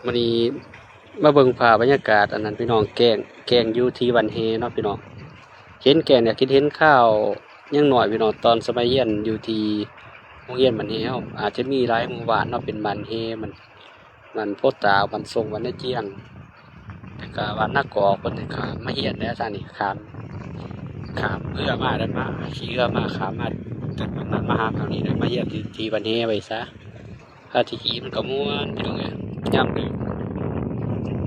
ມື້ນີ້ມາເບິ່ງພາບບັນຍາກາດອັນນັ້ນພີ່ນ້ອງ ແກ້ງ ແກ້ງຢູ່ທີ່ບ້ານແຮເນາະພີ່ນ້ອງ. ເຫັນແກ້ງນີ້ຄິດເຫັນຄາວຍັງນ້ອຍພີ່ນ້ອງ ຕອນສະໄໝຮຽນຢູ່ທີ່ໂຮງຮຽນບ້ານແຮເຮົາ ອາດຈະມີຫຼາຍໝູ່ບ້ານເນາະ ເປັນບ້ານແຮ ບ້ານ ບ້ານໂພຕາວ ບ້ານຊົງ ບ້ານນາຈຽງ ແລ້ວກະບ້ານນາກອກ ເພິ່ນກະມາຮຽນແລ້ວຊະນີ້ ຂ້າມ ຂ້າມເຮືອມາໄດ້ ມາຂີ່ເຮືອມາ ຂ້າມມາຈາກຝັ່ງນັ້ນມາຫາຝັ່ງນີ້ ໄດ້ມາຮຽນທີ່ ທີ່ບ້ານແຮໄວ້ຊະ. ພາທີ່ຂີ່ມັນກໍມ່ວນພີ່ນ້ອງເອີຍ ຍາມດຶກ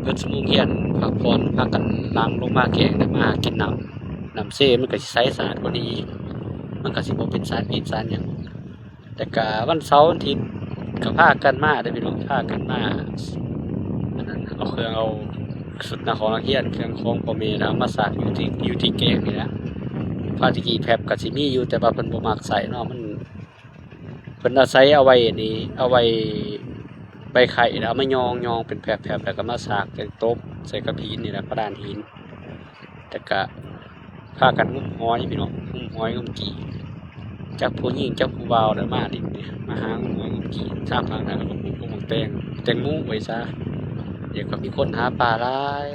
ເບິດຊົ່ວໂມງຮຽນ ພັກຜ່ອນ ພາກັນຫຼັ່ງລົງມາແກ້ງ ແລ້ວມາຫາກິນນ້ຳ ນ້ຳເຊມັນກໍຊິໃສສະອາດກວ່ານີ້ອີກ ມັນກໍຊິບໍ່ເປັນສານພິດສານຫຍັງ. ແຕ່ກະວັນເສົາວັນອາທິດກໍພາກັນມາເດີພີ່ນ້ອງ ພາກັນມາ ອັນນັ້ນ ເອົາເຄື່ອງ ເອົາຊຸດນັກຮອງນັກຮຽນ ເຄື່ອງຂອງພໍ່ແມ່ ແລ້ວເອົາມາສາກຢູ່ທີ່ ຢູ່ທີ່ແກ້ງນີ້ແຫຼະ. ພາທີ່ຂີ່ແຟັບກໍຊິມີຢູ່ ແຕ່ວ່າເພິ່ນບໍ່ມັກໃຊ້ເນາະ ມັນ ເພິ່ນອາໄສເອົາໄວ້ນີ້ ເອົາໄວ້ໃບໄມ້ ແລ້ວເອົາມາຍ້ອງໆເປັນແຟັບໆ ແລ້ວກໍມາສາກໃສ່ຕົບ ໃສ່ກັບຫີນນີ້ແຫຼະ ກະດານຫີນ. ແຕ່ກະພາກັນງມຫອຍພີ່ນ້ອງ ງມຫອຍງມກີ່ ຈັກຜູ້ຍິງຈັກຜູ້ບ່າວແຫຼະ ມາຫຼິ້ນນີ້ ມາຫາງມຫອຍງມກີ່ ຊາມທາງນັ້ນກໍປູກໝາກແຕງ ແຕງໂມໄວ້ຊະ. ດຽວກໍມີຄົນຫາປາຫຼາຍ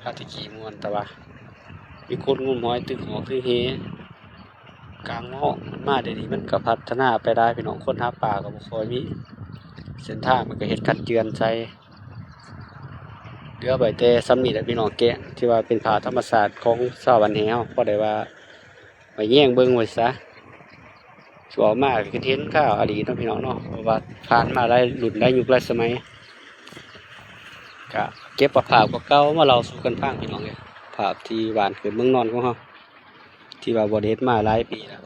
ພາທີ່ຂີ່ມ່ວນ ແຕ່ວ່າມີຄົນງມຫອຍ ຕຶກຫອກ ຖືເຮ ກາງເມາະ ມັນມາດຽວນີ້ມັນກໍພັດທະນາໄປຫຼາຍພີ່ນ້ອງ ຄົນຫາປາກໍບໍ່ຄ່ອຍມີ ເສັ້ນທາງມັນກໍເຮັດຄັນເຈື່ອນໃສ່. ເຫຼືອໄວ້ແຕ່ສ່ຳນີ້ແຫຼະພີ່ນ້ອງ ແກ້ງທີ່ວ່າເປັນພາບທຳມະຊາດຂອງຊາວບ້ານແຮເຮົາ ພໍໄດ້ວ່າໄວ້ແຍງເບິ່ງໄວ້ຊະ. ເວົ້າມາກໍຄິດເຫັນຄາວອະດີດເນາະພີ່ນ້ອງເນາະ ເພາະວ່າຜ່ານມາຫຼາຍລຸ້ນຫຼາຍຍຸກຫຼາຍສະໄໝ ກະເກັບເອົາພາບເກົ່າໆມາເລົ່າສູ່ກັນຟັງພີ່ນ້ອງເອີຍ ພາບທີ່ບ້ານເກີດເມືອງນອນຂອງເຮົາ ທີ່ວ່າບໍ່ໄດ້ເຮັດມາຫຼາຍປີແລ້ວ.